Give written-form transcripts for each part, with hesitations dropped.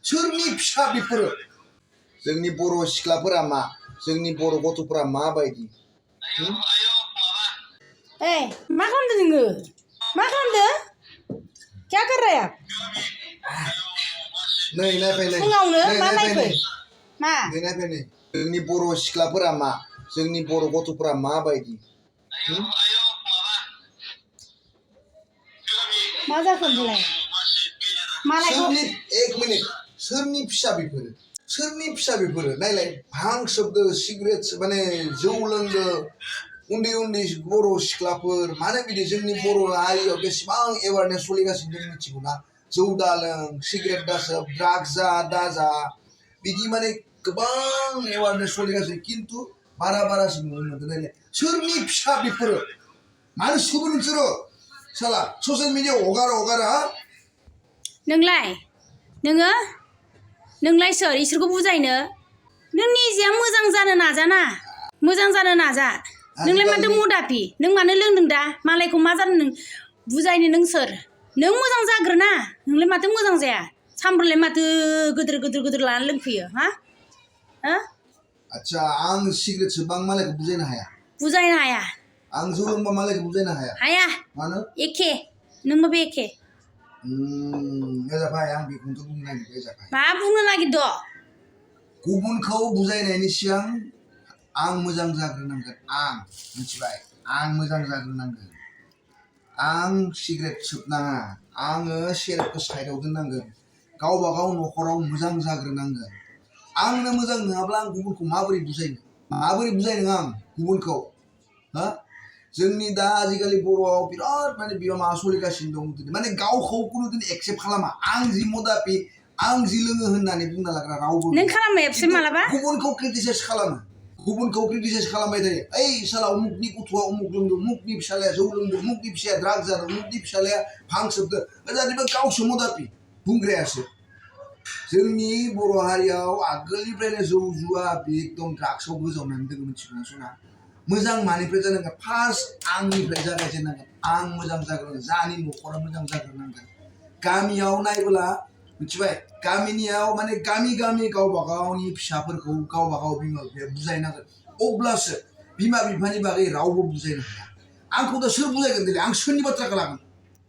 सोरनि फिसा बेफोरो जोंनि बर' सिख्लाफोरा मा जोंनि बर' गथ'फोरा माबायदि मा खालामदों नोङो मा खालामदों क्या कर रहा है नै नायफै नै फुङावनो मा नायखो मा नै नायफै नै जोंनि बर' सिख्लाफोरा मा जोंनि बर' गथ'फोरा माबायदि मा जाखो होनबालाय मालायखौ सोरनि एक मिनिट सोरनि फिसा बेफोरो नायलाय भां सोबदो सिगारेट माने जौ लोंदो उन्दै उन्दै बर' सिख्लाफोर मानो बिदि जोंनि बर' हारियाव बेसेबां एवारनेस सोलिगासिनो दं मिथिगौ ना जौ दालों सिगारेट दासोब ड्राग्स दाजा बिदि माने गोबां एवारनेस सोलिगासिनो खिन्थु बारासिन नुनो मोनदों नायलाय सोरनि फिसा बेफोरो मानो सोबो नोंसोरो साला ससियेल मिडियायाव हगार हा नोंलाय सोर इसोरखौ बुजायनो नों निजेया मोजां जानो नाजा नोंलाय माथो मदाफि नों मानो लोंदों दा मालायखौ मा जादों नों बुजायनो नों सोर नों मोजां जाग्रोना नोंलाय माथो मोजां जाया सामब्रालाय माथो गोदोर लानानै लोंफैयो हा आच्छा आं सिगारेट सोबा आं मालायखौ बुजायनो हाया आं जौ लोंबा मालायखौ बुजायनो हाया मानो एखे नोंबो एखे जाबाय आं बेखौथ' बुंनो नागिरबाय जाबाय मा बुंनो नागिरदो गुबुनखौ बुजायनायनि सिगां आं मोजां जाग्रोनांगोन आं मिथिबाय आं मोजां जाग्रोनांगोन आं सिगारेट सोबनाङा आङो सेरेपखौ साइडआव दोननांगोन गावबा गाव न'खराव मोजां जाग्रोनांगोन आंनो मोजां नङाब्ला आं गुबुनखौ माबोरै बुजायनो आं गुबुनखौ हा जोंनि दा आजिखालि बर'आव बिराद माने बियो माबा सोलिगासिनो दं माने गावखौ खुनु दिन एक्सेप्ट खालामा आं जि मदाफि आं जि लोङो होननानै बुंना लाग्रा रावबो नों खालामो एबसे मालाबा गुबुनखौ क्रिटिसाइज खालामबाय थायो ओइ साला उमुकनि गथ'आ उमुक लोंदों उमुकनि फिसालाया जौ लोंदों उमुकनि फिसाया ड्राग्स जादों उमुकनि फिसालाया भां सोबदों जाहाथे गावसो मदाफि बुंग्रायासो जोंनि बर' हारियाव आगोलनिफ्रायनो जौ जुवा बे एकदम ड्राग्सआव गोजावनानै दङ मिथिगौना सना मोजां मानिफ्राय जानांगोन फार्स्ट आंनिफ्राय जागायजेननांगोन आं मोजां जाग्रोनांगोन जानि न'खरा मोजां जाग्रोनांगोन गामियाव नायबोला मिथिबाय गामिनियाव माने गामि गावबा गावनि फिसाफोरखौ गावबा गाव बिमा बिफाया बुजायनांगोन अब्लासो बिमा बिफानि बागै रावबो बुजायनो हाया आंखौ दा सोर बुजायगोन दिनै आं सोरनि बाथ्राखौ लागोन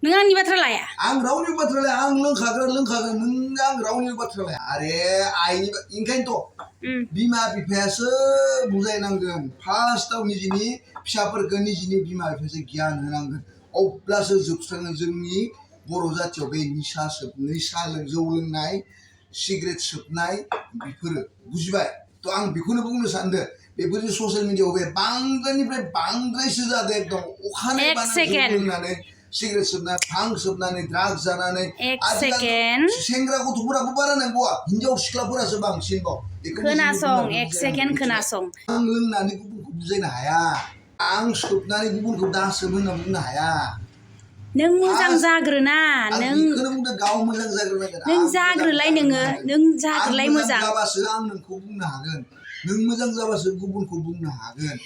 नों आंनि बाथ्रा लाया आं रावनिबो बाथ्रा लाया आं लोंखागोन नों आं रावनिबो बाथ्रा लाया आरे आइनि ओंखायनोथ' बिमा बिफायासो बुजायनांगोन फार्स्टआव निजिनि फिसाफोरखौ निजिनि बिमा बिफायासो गियान होनांगोन अब्लासो जोबस्रांगोन जोंनि बर' जाथियाव बे जौ लोंनाय सिगारेट सोबनाय बेफोरो बुजिबाय थ' आं बेखौनो बुंनो सानदों बेफोर ससियेल मिडियायाव बे बांद्रायनिफ्राय बांद्रायसो जादों एकदम अखानाय बाना जौ लोंनानै सिगारेट सोबनानै भां सोबनानै ड्राग्स जानानै सेंग्रा गथ'फोराबो बारा नांगौआ हिनजाव सिख्लाफोरासो बांसिनबाव खोनासं एक सेकेन्ड खोनासं आं लोंनानै गुबुनखौ बुजायनो हाया आं सोबनानै गुबुनखौ दा सोब होनना बुंनो हाया नों मोजां जाग्रोना गाव मोजां जाग्रोनांगोन नों जाग्रोलाय मोजां जाबासो आं नोंखौ बुंनो हागोन नों मोजां जाबासो गुबुनखौ बुंनो हागोन